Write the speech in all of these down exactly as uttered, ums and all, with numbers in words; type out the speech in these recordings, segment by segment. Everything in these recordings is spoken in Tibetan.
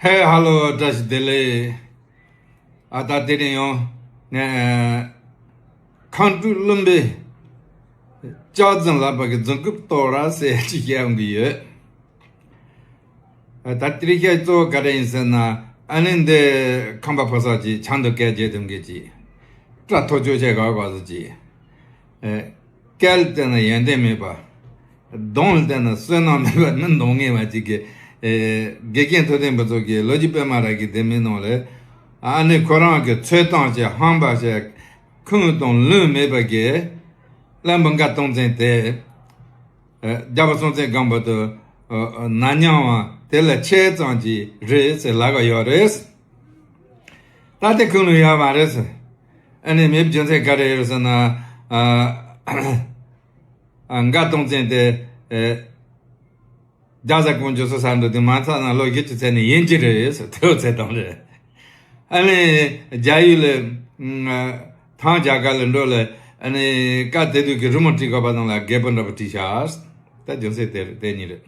ཧེ་ཧ་ལོ། བཀྲ་ཤིས་བདེ་ལེགས། ཨ་ད་དེ་རིང་ཡང་ངས་མཁའ་འགྲོ་བློན་པོའི་ལྕགས་རྫུན་ལགས་པ་གི་རྫུན་རྐུབ་གཏོར་ར་ཟེར་ཅིག་བཤད་ཡོང་གི་ཡོད། ཨ་ད་དེ་རིང་བཤད་གཙོ་བོ་ག་རེ་ཡིན་ཟེར་ན། ཨ་ནི་འདི་ཁམས་པ་ཕོ་གསར་གྱིས་ཆང་དུ་སྐད་རྒྱག་དུས་སྐད་ཅིག་སྐྲ་ཐོ་ཅོ་བྱས་ག་ག་ཟེར་ཅིག་ཨེ། སྐད་ལ་བལྟས་ན་ཡོན་ཏན་མེད་པ། གདོང་ལ་བལྟས་ན་བསོད་ནམས་མེད་པ་མི་གདོང་ངན་པ་ཅིག་གིས། ཨེ། དགེ་རྒན་ཐུབ་བསྟན་ཕུན་ཚོགས་ཀྱིས་ལོ་རྒྱུས་དཔེ་མ་ར་གི་ལྡེ་མིག་ནང་ལ། ཨ་ནི་ཁོ་རང་གི་ཚོད་བཏང་བྱས་ཧམ་པ་བྱས་ཁུངས་དང་ལུང་མེད་པ་གི་བློན་པོ་འགའ་གཏོང་བཙན་དེ། ཨེ། རྒྱལ་པོ་སྲོང་བཙན་སྒམ་པོ་དང་། ཨ། ན་མཉམ་པ་དེ་ལ་ཆེ་ཙམ་གྱི་རེད་ཟེར་ལབ་ཀྱི་ཡོད་རེད། ད་དེ་ཁུངས་ལུང་ཡོད་མ་རེད་ཟེར། ཨ་ནི་མེད་རྒྱུ་མཚན་ག་རེ་ཡོད་ཟེར་ན། ཨ། ཨ། འགའ་གཏོང་བཙན་དེ། ཨེ། རྒྱ་བཟའ་ཀོང་ཇོ་སོ་སར་འགྲོ་དུས་མ་ཚད་ན་ལོ་བཞི་བཅུ་ཚེ་ནས་ཡིན་གྱི་རེད་ཟེར། དེའོ་ཚེ་དང་རེད། ཨ་ནི་རྒྱ་ཡུལ་ལ། ཨ། ཐང་རྒྱ་གར་ལ་འགྲོ་ལ། ཨ་ནི་སྐབས་དེ་དུས་ཀྱི་རི་མོ་བྲིས་དགོས་པ་དང་ལ་རྒད་པོ་འདྲ་པོ་བྲིས་ཤག་ད་རྒྱུ་མཚན་དེ་རེད། དེ་གཉིས་རེད།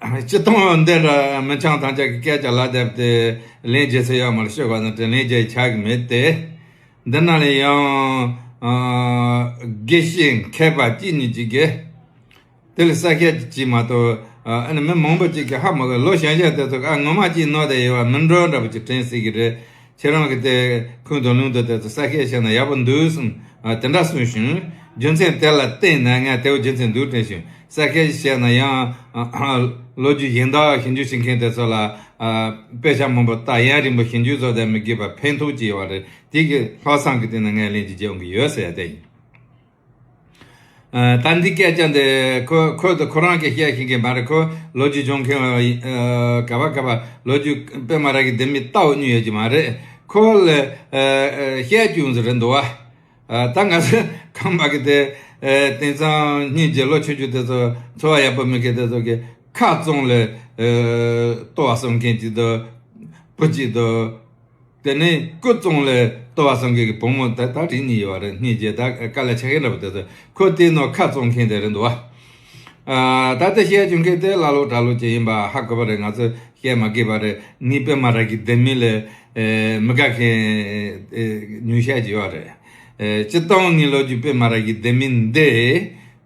ཨ། སྤྱིར་བཏང་འདི་འདྲ་མི་ཆང་ཐང་ཅག་གི་སྐད་ཆ་ལ་བསྡད་དེ་ལན་རྒྱག་ས་ཡོད་མ་རེད། ཤོད་པ་ན་དེ་ལན་རྒྱག་ཆག་གི་མེད་དེ། འདི་ན་ལ་ཡང་། ཨ། དགེ་བཤེས་མཁས་པ་གཅིག་གཉིས་ཅིག་གིས་དེ་ལ་གསལ་བཤད་ཅིག་བྱས་མ་གཏོགས། ཨ་ནི་མི་མང་པོ་ཅིག་གིས་ཧ་མ་གོ། ལོ་གཞོན་གཞོན་དེ་ཚོ་ཨ་ངོ་མ་ཅིག་ནོར་བསྡད་ཡོད་པ་མིན་འགྲོ་འདྲ་པོ་ཅིག་དྲན་སྲིད་ཀྱི་རེད། ཁྱེད་རང་གིས་དེ་ཁུངས་དང་ལུང་དང་དེ་ཚོ་གསལ་བཤད་བྱས་ན་ཡག་པོ་འདུག་གསུངས། ཨ། དེ་འདྲ་གསུངས་བྱུང་། རྒྱུ་མཚན་དེ་ལ་བརྟེན་ནས་ངས་དེའོ་རྒྱུ་མཚན་འདུག་དྲན་བྱུང་། གསལ་བཤད་བྱས་ན་ཡང་། ཨ། ལོ་རྒྱུས་གཞན་དག་ཞིབ་འཇུག་བྱེད་མཁན་དེ་ཚོ་ལ། ཨ། དཔེ་ཆ་མང་པོ་ལྟ། ཡུན་རིང་པོ་ཞིབ་འཇུག་བཟོ་བསྡད་མི་དགོས་པ་ཕན་ཐོགས་ཅིག་ཡོད་པ་རེད། དེ་གི་ལྷག་བསམ་གྱི་སྟེང་ནས་ངས་ལན་ཅིག་རྒྱག་ཡོང་གི་ཡོད་ཟེར་ཡ་དེ་ཡིན། ཨ། ད་འདི་སྐད་ཆ་འདི་ཁོ་ཁོ་ད་ཁོ་རང་གིས་བཤད་ཤེས་ཀྱི་མ་རེད། ཁོ་ལོ་རྒྱུས་སྦྱོང་མཁན། ཨ། ག་པ་ག་པ་ལོ་རྒྱུས་དཔེ་མ་ར་གི་ལྡེ་མིག་ལྟ་འོ་མྱོང་ཡོད་ཀྱི་མ་རེད། ཁོ་ལ། ཨ། ཨ། བཤད་རྒྱུ་ཟེར་རེད་འདུག་བ། ཨ། ད་ང་ཚོ་ཁམས་པ་གི་དེ། ཨ། དེང་སང་སྙིང་རྗེ་ལོ་ཆུང་ཆུང་དེ་ཚོ་འཚོ་བ་ཡག་པོ་མེད་མཁན་དེ་ཚོ་གི་ཁ་བཙུམས་ལ། ཨ། ལྟོ་བ་གསུང་མཁན་ཅིག་དང་། བུ་གཅིག་དང་། དེ་ནས་སྐུ་གཙང་ལ་ལྟོ་བ་གསུང་མཁན་གྱི་བུ་མོ་ད་ད་རིགས་གཉིས་ཡོད་རེད། སྙིང་རྗེ་ད་དཀའ་ལས་ཆེ་མཁན་འདྲ་པོ་དེ་ཚོ། ཁོ་དེ་ནང་ཁ་བཙུམས་མཁན་དེ་རེད་འདུག་བ། ཨ། ད་ལྟ་བཤད་རྒྱུ་མཁན་དེ་ཀླ་ཀློ་གྲྭ་ལོག་ཅིག་ཡིན་པ་ཧ་གོ་བ་རེད། ང་ཚོས་བཤད་མ་དགོས་པ་རེད། ངའི་དཔེ་མ་ར་གི་ལྡེ་མིག་ལ། ཨེ། མི་དགའ་མཁན། ཨེ། ཉུང་ཤས་ཅིག་ཡོད་རེད། ཨེ། སྤྱིར་བཏང་ངའི་ལོ་རྒྱུས་དཔེ་མ་ར་གི་ལྡེ་མིག་འདི།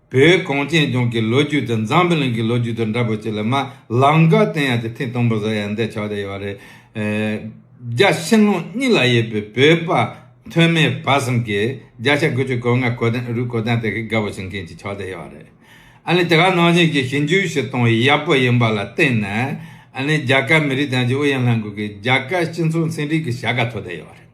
བོད་གངས་ཅན་ལྗོངས་ཀྱི་ལོ་རྒྱུས་དང་འཛམ་བུ་གླིང་གི་ལོ་རྒྱུས་དང་འདྲ་པོ་ཅིག་ལ་མར་ལམ་ཁ་བསྟན་ཡ་དེ་ཐེངས་དང་པོ་བཟོ་ཡ་འདི་ཆགས་བསྡད་ཡོད་རེད། ཨེ། རྒྱ་ཕྱི་ནང་གཉིས་ལ་ཡོད་པའི་བོད་པ་ཐོན་མི་བར་གསུམ་གྱིས་བརྒྱ་ཆ་དགུ་བཅུ་གོ་ལྔ་གོ་བདུན་རུ་གོ་བདུན་དེ་གི་དགའ་པོ་བྱེད་མཁན་ཅིག་ཆགས་བསྡད་ཡོད་རེད། ཨ་ནི་དེ་ག་ནང་བཞིན་གྱི་ཞིབ་འཇུག་བྱེད་སྟངས་ཡག་པོ་ཡིན་པ་ལ་བརྟེན་ནས། ཨ་ནི་རྒྱ་གར་མི་རིགས་དོན་གཅོད་ཨུ་ཡོན་ལྷན་ཁང་གིས་རྒྱ་གར་སྤྱི་ཚོགས་ཚན་རིག་གི་བྱ་དགའ་ཐོབ་བསྡད་ཡོད་རེད།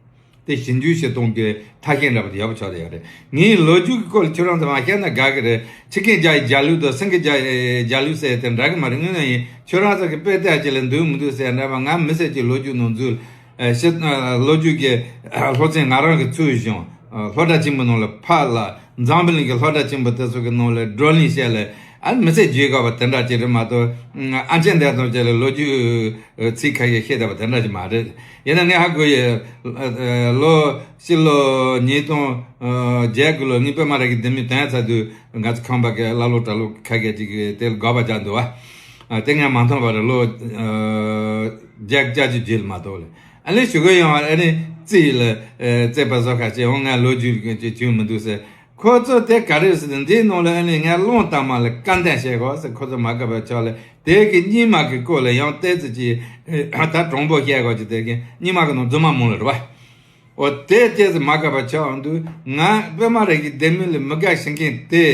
དེ་ཞིབ་འཇུག་བྱེད་སྟངས་ཀྱི་ཐ་སྙད་འདྲ་པོ་དེ་ཡག་པོ་ཆགས་བསྡད་ཡོད་རེད། ངས་ལོ་རྒྱུས་ཀྱི་སྐོར་ལ་ཁྱོད་རང་ཚོ་མ་བཤད་ན་དགའ་གི་རེད། ཁྱི་རྒན་རྒྱག་ཡི་རྒྱག་ལུགས་དང་སེང་གེ་རྒྱག་ཡི་རྒྱག་ལུགས་ཟེར་དེ་འདྲ་གི་མ་རེད། དངོས་གནས་ཡིན། ཁྱོད་རང་ཚོ་གི་དཔེ་དེབ་ཅིག་ལ་འདུག་མི་འདུག་ཟེར་འདྲ་པ། ང་མི་སེར་གྱི་ལོ་རྒྱུས་ནང་འཛུལ། ཨེ། ཤི། ཨ། ལོ་རྒྱུས་ཀྱི། ཨ། སློབ་ཚན་ང་རང་གི་ཚུར་བཞེངས། ཨ། སློབ་གྲྭ་ཆེན་པོ་ནང་ལ་ཕར་ལ། འཛམ་བུ་གླིང་གི་སློབ་གྲྭ་ཆེན་པོ་དེ་ཚོ་གི་ནང་ལ་བགྲོ་གླེང་བྱས་ལ། ཨ། མི་ཚེ་བརྗེ་དགོས་པ་དེ་འདྲ་ཅིག་རེད་མ་གཏོགས། ཨ། ཨ་ཅེ་འདས་དང་བཅས་ལ་ལོ་རྒྱུས་ཚིག་ཁ་ཤས་བཤད་བསྡད་པ་དེ་འདྲ་ཅིག་མ་རེད། ཡིན་ན་ངས་ཧ་གོ་ཡི། ཨ། ལོ་ཕྱི་ལོ་ཉིས་སྟོང་བརྒྱད་དགུ་ལོ་ངའི་དཔེ་མ་ར་གི་ལྡེ་མིག་དོན་ཚར་དུས། ང་ཚོ་ཁམས་པ་གི་ཀླ་ཀློ་གྲྭ་ལོག་ཁ་ཤས་ཅིག་གིས་དེ་ལ་དགག་པ་རྒྱག་འདུག་བ། ཨ། དེ་ངས་མ་མཐོང་བ་རེད། ལོ། ཨ། བརྒྱད་བརྒྱད་ཅུ་རྗེས་ལ་མ་གཏོགས་ལ། ཨ་ནི་ཞུ་གི་ཡོང་བ། ཨ་ནི་རྩིས་ལ། ཨ། རྩིས་པ་བཟོ་ཁ་ཅིག་འོང་། ང་ལོ་རྒྱུས་ཅིག་བྱུང་མི་འདུག་ཟེར། ཁོ་ཚོ་དེ་ག་རེ་ཟེར་ན། འདིའི་ནང་ལ་ཨ་ནི་ངས་བླངས་དང་མ་ལ་བཀའ་འདེམས་བྱེད་དགོས་ཟེར། ཁོ་ཚོ་མ་དགའ་བ་ཆགས་ལ། དེ་གི་རྙིང་མ་གི་སྐོར་ལ་ཡང་ཏོག་ཙམ་ཅིག་ད་དྲང་པོ་བཤད་དགོས་ཀྱི། དེ་གི་རྙིང་མ་གི་ནང་རྫུན་མ་མང་ལ་རེད་བ། འོ། དེ་ཏོག་ཙམ་མ་དགའ་བ་ཆགས་འདུག་ང་དཔེ་མ་ར་གི་ལྡེ་མིག་ལ་མི་དགའ་བྱེད་མཁན་དེ།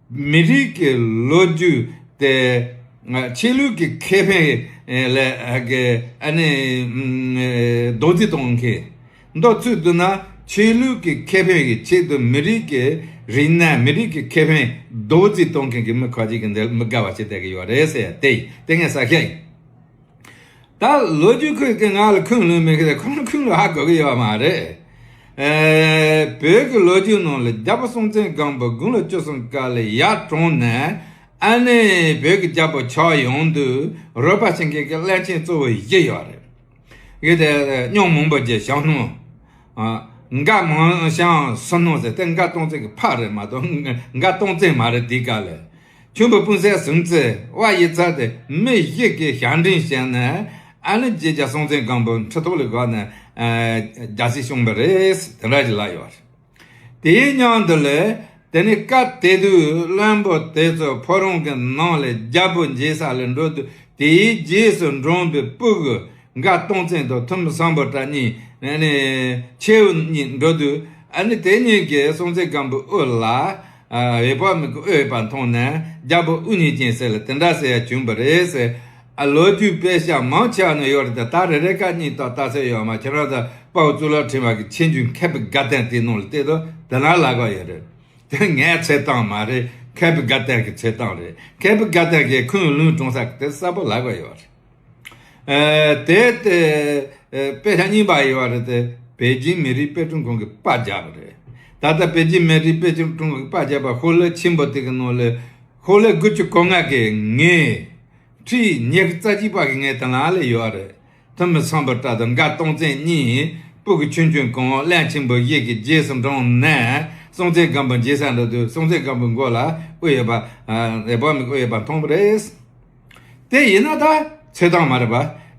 མི་རིགས་ཀྱི་ལོ་རྒྱུས་དེ་ཆོས་ལུགས་ཀྱི་ཁེ་ཕན་ལ་གི་ཨ་ནི་རྡོག་རྫིས་གཏོང་མཁན། མདོར་བསྡུས་ན་ཆོས་ལུགས་ཀྱི་ཁེ་ཕན་གྱི་ཆེད་དུ་མི་རིགས་ཀྱི་རིག་གནས། མི་རིགས་ཀྱི་ཁེ་ཕན་རྡོག་རྫིས་གཏོང་མཁན་གྱི་མི་ཁ་ཅིག་གིས་འདི་མི་དགའ་བ་བྱེད་བསྡད་ཀྱི་ཡོད་རེད་ཟེར། དེ་དེ་ངས་གསལ་བཤད་ཡིན། ད་ལོ་རྒྱུས་ཁོས་ཀྱི་ང་ལ་ཁུངས་ལུང་མེད་ཀི། ཁོ་རང་ཁུངས་ལུང་ཧ་གོ་གི་ཡོད་མ་རེད། ཨེ། བོད་ཀྱི་ལོ་རྒྱུས་ནང་ལ་རྒྱལ་པོ་སྲོང་བཙན་སྒམ་པོ་དགུང་ལོ་བཅུ་གསུམ་སྐབས་ལ་ཡར་གྲོངས་ནས། ཨ་ནི་བོད་ཀྱི་རྒྱལ་པོ་ཆགས་ཡོང་དུས་རོལ་པ་ཆེན་མཁན་གྱི་བླ་ཆེན་གཙོ་བོ་བཞི་ཡོད་རེད། གི་དེ་སྙུང་མང་པོ་རྒྱས་ཞང་སྣང་། ཨ། འགའ་མང་ཞང་སུ་སྣང་ཟེར་དེ་འགའ་སྟོང་བཙན་གྱི་ཕ་རེད་མ་གཏོགས་འགའ་སྟོང་བཙན་མ་རེད། དེའི་སྐབས་ལ། ཁྱུང་པོ་སྤུན་སྲས་སུམ་བརྩེགས་དབའ་ཡི་ཚ་དེ་མི་བཞི་གིས་ཞབས་འདྲེན་བྱས་ནས། ཨ་ནི་རྗེས་ཀྱང་སྲོང་བཙན་སྒམ་པོ་ཁྲི་ཐོག་ལ་བཀག་ནས་རྒྱལ་སྲིད་སྐྱོང་བ་རེད། དེ་འདྲ་ཞིག་ལབ་ཡོད་རེད། དེའི་མཉམ་དུ་ལས། དེ་ནས་སྐབས་དེ་དུས་བློན་པོ་དེ་ཚོ་ཕོ་བྲང་གི་ནང་ལས་རྒྱལ་པོ་མཇལ་ས་ལ་འགྲོ་དུས། དེའི་རྗེས་སུ་འབྲངས་པའི་སྤུ་གུ་མགར་སྟོང་བཙན་དང་ཐུ་མི་སམ་བྷོ་ཊ་གཉིས། ཨ་ནི་ཆེ་བོ་གཉིས་འགྲོ་དུས། ཨ་ནི་དེ་གཉིས་ཀྱིས་སྲོང་བཙན་སྒམ་པོའི་དབུ་ལ། ཨ། འོད་དཔག་མེད་ཀྱི་འོད་པ་མཐོང་ནས། རྒྱལ་པོ་དབུ་བརྙེས་ཅན་ཟེར་ལ་དེ་འདྲ་ཟེར་ཡ་བྱུང་བ་རེད་ཟེར། ཨ། ལོ་རྒྱུས་དཔེ་ཆ་མང་ཆེ་བ་ནས་ཡོད་རེད་དེ། ད་རེ་རེ་ཀ་གཉིས་ཏོག་ལྟ་ས་ཡོད་མ། ཁྱེད་རང་ཚོ་དཔའ་བོ་གཙུག་ལག་ཕྲེང་བ་གི་ཆེ་འབྱོན་མཁས་པའི་དགའ་སྟོན་དེའི་ནང་ལ་བལྟས་དུས་དེ་ན་ལབ་ག་ཡོད་རེད། དེ་ངའི་འཚོལ་སྟངས་མ་རེད། མཁས་པའི་དགའ་སྟོན་གྱི་འཚོལ་སྟངས་རེད། མཁས་པའི་དགའ་སྟོན་གྱིས་ཁུངས་ལུང་དྲངས་ས་དེ་གསལ་པོ་ལབ་ག་ཡོད་རེད། ཨ། དེ་དེ། ཨ། དཔེ་ཆ་རྙིང་པ་ཡོད་རེད་དེ། པེ་ཅིན་མི་རིགས་དཔེ་སྐྲུན་ཁང་གིས་པར་བརྒྱབ་པ་རེད། ད་ལྟ་པེ་ཅིན་མི་རིགས་དཔེ་སྐྲུན་ཁང་གིས་པར་བརྒྱབ་པ་ཤོག་ལྷེ་ཆེན་པོ་དེ་གི་ནང་ལ། ཤོག་ལྷེ་དགུ་བཅུ་གོ་ལྔ་གི་ངོས། ཁྲི་ཉི་ཤུ་རྩ་གཅིག་པ་གི་ངོས་དེ་ན་ལ་ཡོད་རེད། ཐུ་མི་སམ་བྷོ་ཊ་དང་མགར་སྟོང་བཙན་གཉིས། སྤུ་གུ་ཆུང་ཆུང་གང་། བློན་ཆེན་པོ་བཞི་གི་རྗེས་སུ་འབྲངས་ནས་སྲོང་བཙན་སྒམ་པོ་མཇལ་ས་འགྲོ་དུས། སྲོང་བཙན་སྒམ་པོའི་མགོ་ལ་འོད་ཡོད་པ། ཨ། འོད་དཔག་མེད་ཀྱི་འོད་ཡོད་པ་མཐོང་བ་རེད། དེ་ཡིན་ན་ད་འཚོལ་སྟངས་མ་རེད་པ།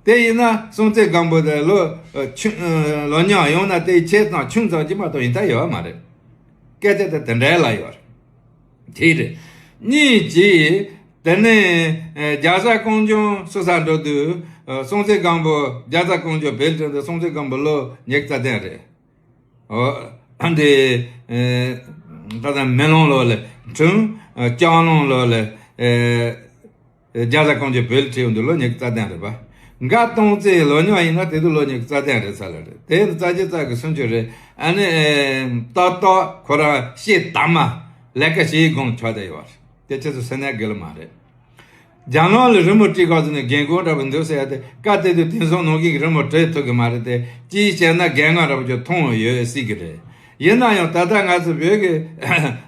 དེ་ཡིན་ན་སྲོང་བཙན་སྒམ་པོ་དེ་ལོ། ཨ། ཆུང་། ཨ། ལོ་མྱང་ཡང་ན་དེའི་ཆེ་དང་ཆུང་ཙམ་གྱི་མ་གཏོགས་ཡིན་ད་ཡོད་མ་རེད། སྐད་ཆ་དེ་དེ་འདྲའི་ལ་ཡོད་རེད། དེ་རེད། གཉིས་ཀྱིས། དེ་ནས། ཨ། རྒྱ་བཟའ་ཀོང་ཇོ་སུ་ས་འགྲོ་དུས། ཨ། སྲོང་བཙན་སྒམ་པོ། རྒྱ་བཟའ་ཀོང་ཇོ་བོད་ལ་ཕེབས་དུས་སྲོང་བཙན་སྒམ་པོ་ལོ་ཉི་ཤུ་རྩ་བདུན་རེད། འོ། ཨ། འདི། ཨ། ད་ལྟ་མེ་ལོང་ལོ་ལ་འཁྲུངས། ཨ། ལྕགས་ལོང་ལོ་ལ། ཨ། རྒྱ་བཟའ་ཀོང་ཇོ་བོད་ལ་ཕེབས་ཡོང་དུས་ལོ་ཉི་ཤུ་རྩ་བདུན་རེད་པ། མགར་སྟོང་བཙན་ལོ་མྱང་ཡིན་ན་དེ་དུས་ལོ་ཉི་ཤུ་རྩ་བདུན་རེད་ས་ལ་རེད། དེ་ནི་རྩ་བརྒྱད་རྩ་གི་སུམ་ཅུ་རེད། ཨ་ནི། ཨ། ཏག་ཏག་ཁོ་རང་ཤེས་དམ་མ་ལས་ཀ་བྱེད་དགོངས་ཆོག་བསྡད་ཡོད་རེད། དེ་ཁྱེད་ཚོ་སེམས་ནད་དགོས་ལ་མ་རེད། རྒྱ་ནག་ལ་རི་མོ་བྲིས་སྐབས་སུ་ནི་རྒན་རྒོན་འདྲ་པོ་འདུག་ཟེར་ཡ་དེ། སྐབས་དེ་དུས་དེང་སང་ནང་བཞིན་གྱི་རི་མོ་བྲིས་ཐུབ་ཀྱི་མ་རེད་དེ། གཅིག་བྱས་ན་རྒན་རྒོན་འདྲ་པོ་ཅིག་མཐོང་ཡོད་སྲིད་ཀྱི་རེད། ཡིན་ན་ཡང་ད་ལྟ་ང་ཚོ་བོད་ཀྱི་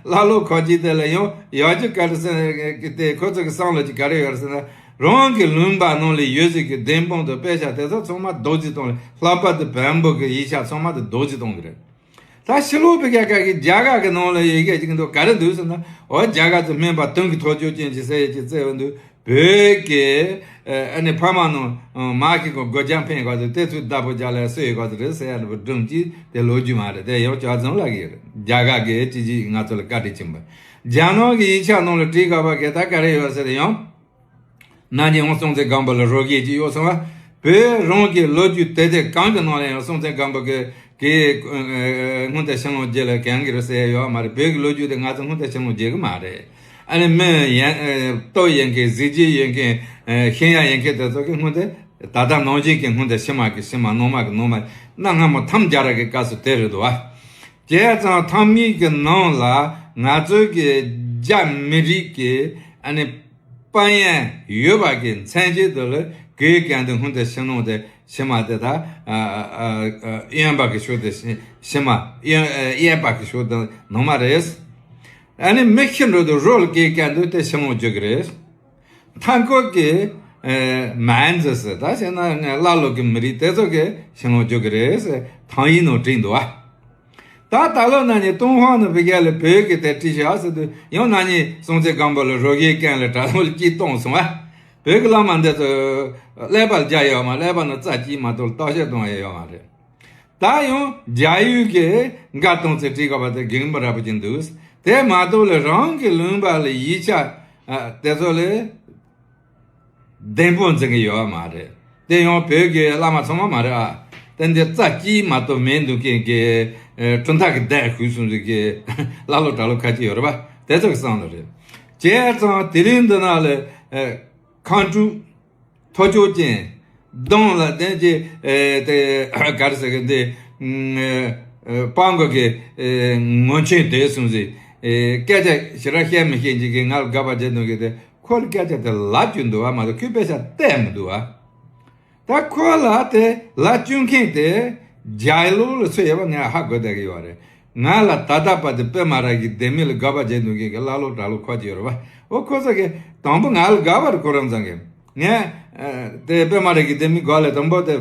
བླ་ལོག་ཁ་ཤས་དེ་ལ་ཡང་ཡག་རྒྱུ་ག་རེ་ཟེར་གི་དེ། ཁོ་ཚོ་གི་བསམ་བློ་ཅིག་ག་རེ་ཡོད་རེད་ཟེར་ན། རང་གི་ལུང་པ་ནང་ལ་ཡོད་ཟིག་གི་བདེན་དཔང་དང་དཔེ་ཆ་དེ་ཚོ་ཚང་མ་རྡོག་རྫིས་བཏང་ལ། ལྷག་པར་དུ་བོན་པོ་གི་ཡིག་ཆ་ཚང་མ་དེ་རྡོག་རྫིས་བཏང་གི་རེད། ད་ཕྱི་ལོགས་པའི་སྐད་ཀ་གི་རྒྱ་གར་གི་ནང་ལ་ཡི་གེ་ཅིག་འདུག་ག་རེ་འདུག་ཟེར་ན། འོ། རྒྱ་གར་ཚོ་སྨན་པ་དུང་གི་ཐོར་ཅོག་ཅན་གྱི་ཟེར་ཡས་ཅིག་བཙལ་བ་འདུག་བོད་ཀྱི། ཨ་ནི་ཕ་མ་ནང་མ་གི་གོ་སྒོ་རྒྱང་འཕེན་ག་ཚོད་དེ་ཚོའི་བདག་པོ་རྒྱ་ལ་སུ་ཡོད་ག་ཚོད་རེད་ཟེར་ཡ་འདྲ་པོ་སྒྲུང་གཅིག་དེ་ལོ་རྒྱུས་མ་རེད། དེ་ཡང་ལྕགས་རྫོང་ལ་གི་རེད། རྒྱ་གར་གི་ཅི་ཅི་ང་ཚོ་ལ་བཀའ་དྲིན་ཆེན་པོ། རྒྱ་ནག་གི་ཡིག་ཆ་ནང་ལ་བྲིས་དགོས་པ་གི་ད་ག་རེ་ཡོད་ཟེར་ཡང་། ན་ནིང་སྲོང་བཙན་སྒམ་པོ་ལ་རོ་བརྒྱས་ཀྱི་ཡོད་སོང་བ། བོད་རང་གི་ལོ་རྒྱུས་དེབ་ཐེར་གང་གི་ནང་ལ་ཡང་སྲོང་བཙན་སྒམ་པོ་གི་གི་སྔོན་དེ་ཤིང་ལོང་རྒྱས་ལ་གང་གི་རེད་ཟེར་ཡ་ཡོད་མ་རེད། བོད་ཀྱི་ལོ་རྒྱུས་དེ་ང་ཚོ་སྔོན་དེ་ཤིང་ལོང་རྒྱས་གི་མ་རེད། ཨ་ནི་མི་ཡན་སྟོད་ཡན་མཁན། གཟི་བརྗིད་ཡན་མཁན། ཤེས་ཡ་ཡན་མཁན་དེ་ཚོ་གི་སྔོན་དེ། ད་ལྟ་ནང་བཞིན་གྱི་སྔོན་དེ་ཕྱི་མ་གི་ཕྱི་མ། ནང་མ་གི་ནང་མ། གནའ་སྔ་མོ་ཐམ་རྒྱ་ར་གི་སྐབས་སུ་དེ་རེད་འདུག་བ། བྱས་ཙང་ཐང་མིག་གི་ནང་ལ་ང་ཚོའི་གི་རྒྱ་མི་རིགས་ཀྱི་ཨ་ནི་དཔལ་ཡོན་ཡོད་པ་གི་མཚན་བྱེད་དུ་ལ་གོས་གན་དུ་སྔོན་དེ་ཕྱི་ནང་དེ་ཕྱི་མ་དེ་ད་ཨ་ཨ་ཨ་གཡོན་པ་གི་ཕྱོགས་དེ་ཕྱི་མ། གཡོན་གཡས་པ་གི་ཕྱོགས་དེ་ནང་མ་རེད། ཨ་ནི་མི་ཤི་འགྲོ་དུས་རོ་ལ་གོས་གན་དུ་དེ་ཕྱི་ནང་རྒྱུག་གི་རེད། མཐའ་འཁོར་གྱི་ཨེ་མན་ཛི་ཟེར། ད་བྱས་ན་ཀླ་ཀློ་གི་མི་རིགས་དེ་ཚོ་གི་ཤིང་ལོང་རྒྱུག་གི་རེད་ཟེར་ཐང་ཡིག་ནང་བྲིས་འདུག་བ། ད་ད་ལོ་ན་ནིང་ཏུན་ཧོང་ནང་བི་ག་ལ་བོད་ཀྱི་དེ་བྲིས་ཤག་ཟེར་དུས། ཡང་ན་ནིང་སྲོང་བཙན་སྒམ་པོ་ལ་རོ་བརྒྱའི་རྐན་ལ་དྲ་ལོ་ལ་སྐྱིད་གཏོང་སོང་བ། བོད་ཀྱི་བླ་མ་འདི་ཚོ་ཀླད་པ་ལ་རྒྱ་ཡོད་མ། ཀླད་པ་ནང་རྩ་གཅིག་མ་གཏོགས་བརྟག་དཔྱད་གཏོང་ཡ་ཡོད་མ་རེད། ད་ཡང་རྒྱ་ཡུལ་གྱི་མགར་སྟོང་བཙན་བྲིས་དགོས་པ་དེ་གི་རིན་པ་རབ་པོ་ཅིག་འདུག་དེ་མ་གཏོགས་ལས་རང་གི་ལུང་པ་ལ་ཡིག་ཆ་ཨ་དེ་ཚོ་ལས་བདེན་དཔང་འཛིན་གྱི་ཡོད་མ་རེད། དེ་ཡང་བོད་ཀྱི་བླ་མ་ཚང་མ་མ་རེད་ཨ། དེ་འདི་རྩ་གཅིག་མ་གཏོགས་མེད་འདུག་མཁན་གྱི་ཨ་གྲུབ་མཐའ་གི་གདན་ཞུས་སོང་ཟིག་གི་ཀླ་ཀློ་དྲ་ལོ་ཁ་ཅིག་ཡོད་རེད་པ། དེ་ཚོ་གི་བསམ་བློ་རེད། བྱས་ཙང་དེ་རིང་འདི་ན་ལས་ཨ་མཁའ་འགྲོ། ཐོར་ཅོག་ཅན། གདོང་ལ་ལྡན་གྱི་ཨེ་དེ་ག་རེ་ཟེར་གི་འདི། ཨེ་ཨེ་སྤང་གོ་གི་ཨེ་ངོ་ཆེན་དེ་གསུངས་ཟིན། ཨེ་སྐད་ཆ་ཞེ་དྲག་བཤད་མི་ཤེས་ཀྱི་གི་ང་ལ་དགའ་བ་བྱེད་འདུག་གི་དེ། ཁོ་ལ་སྐད་ཆ་དེ་ལབ་བཅུག་འདུག་བ་མ་གཏོགས་ཁོས་དཔེ་ཆ་བལྟས་མི་འདུག་བ། ད་ཁོ་ལ་དེ་ལབ་བཅུག་མཁན་དེ་རྒྱ་ལོ་ལ་སུ་ཡོད་པ་ངས་ཧ་གོ་བསྡད་གི་ཡོད་རེད། ང་ལ་ད་ལྟ་བར་དུ་པད་མ་ར་གི་ལྡེ་མིག་ལ་དགའ་བ་བྱེད་འདུག་གི་གི་ཀླ་ཀློ་དྲ་ལོ་ཁ་ཅིག་ཡོད་རེད་བ། འོ་ཁོ་ཚོ་གི་དང་པོ་ང་ལ་དགའ་བ་རེད། ཁོ་རང་ཚང་གི། ངས་ཨ་དེ་པད་མ་ར་གི་ལྡེ་མིག་སྒང་ལ་དང་པོ་དེ་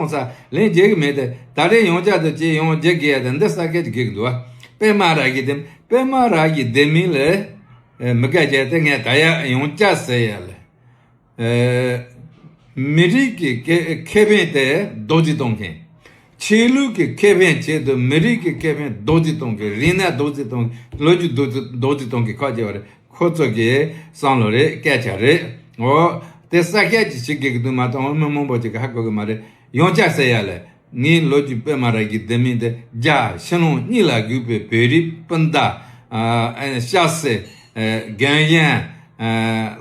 གཏོང་ས་ལན་རྒྱག་གི་མེད་དེ། ད་རེས་ཡང་བསྐྱར་དུ་ཅིག་ཡང་རྒྱག་གི་ཡ་དེ་འདི་ས་སྐད་ཅིག་གི་འདུག་བ། པད་མ་ར་གི་དེ་པད་མ་ར་གི་དེ་མིན་ལས། མི་སྐད་ཆ་དེ་ངས་ད་ཡ་ཡང་བསྐྱར་ཟེར་ཡ་ལས། མི་རིགས་ཀྱི་ཁེ་ཁེ་ཕན་དེ་རྡོག་རྫིས་གཏོང་མཁན། ཆོས་ལུགས་ཀྱི་ཁེ་ཕན་ཆེད་དུ་མི་རིགས་ཀྱི་ཁེ་ཕན་རྡོག་རྫིས་གཏོང་མཁན། རིག་གནས་རྡོག་རྫིས་གཏོང་། ལོ་རྒྱུས་རྡོག་རྫིས་རྡོག་རྫིས་གཏོང་མཁན་ཁག་ཅིག་ཡོད་རེད། ཁོ་ཚོ་གི་བསམ་བློ་རེད། སྐད་ཆ་རེད། འོ། དེ་ས་སྐད་ཅིག་བྱེད་དགོས་ཀྱི་འདུག་མ་གཏོགས་མི་མང་པོ་ཅིག་གིས་ཧ་གོ་གི་མ་རེད། ཡང་བསྐྱར་ཟེར་ཡ་ལས། ངའི་ལོ་རྒྱུས་པད་མ་ར་གི་དེ་མིན་དེ། རྒྱ་ཕྱི་ནང་གཉིས་ལ་གུས་པའི་བོད་རིགས་སྤུན་ཟླ། ཨ་ཨ་སྐྱ་སེར། ཨ་རྒན་གཞོན། ཨ་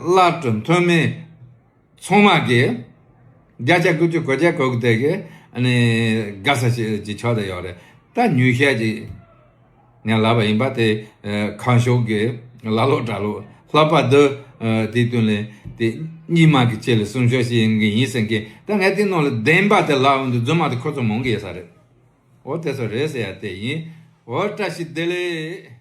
བླ་སྤྲུལ་མཐོ་དམན། ཚང་མ་གིས་བརྒྱ་ཆ་དགུ་བཅུ་གོ་བརྒྱ་གོ་གི་དེ་གི་ཨ་ནི་དགའ་ས་ཞིག་ཅིག་ཆགས་བསྡད་ཡོད་རེད། ད་ཉུང་ཤས་ཅིག་ངས་ལབ་པ་ཡིན་པ་དེ། ཨ་ཁ་ཤོག་གི་ལ་ལོག་གྲྭ་ལོག་ལྷག་པ་འདི། ཨ་དེའི་དོན་ལས་དེ་གཉིས་མ་གི་ཆེད་ལ་གསུང་ཆོག་ཞིག་ཡིན་གི་ཡིན་ཟེར་མཁན། ད་ངས་དེ་ནང་ལ་བདེན་པ་དེ་ལབ་འདུག་རྫུན་མ་དེ་ཁོ་ཚོ་མང་གི་ཡོད་ས་རེད། འོ་དེ་ཚོ་རེད་ཟེར་ཡ་དེ་ཡིན། འོ་བཀྲ་ཤིས་བདེ་ལེགས།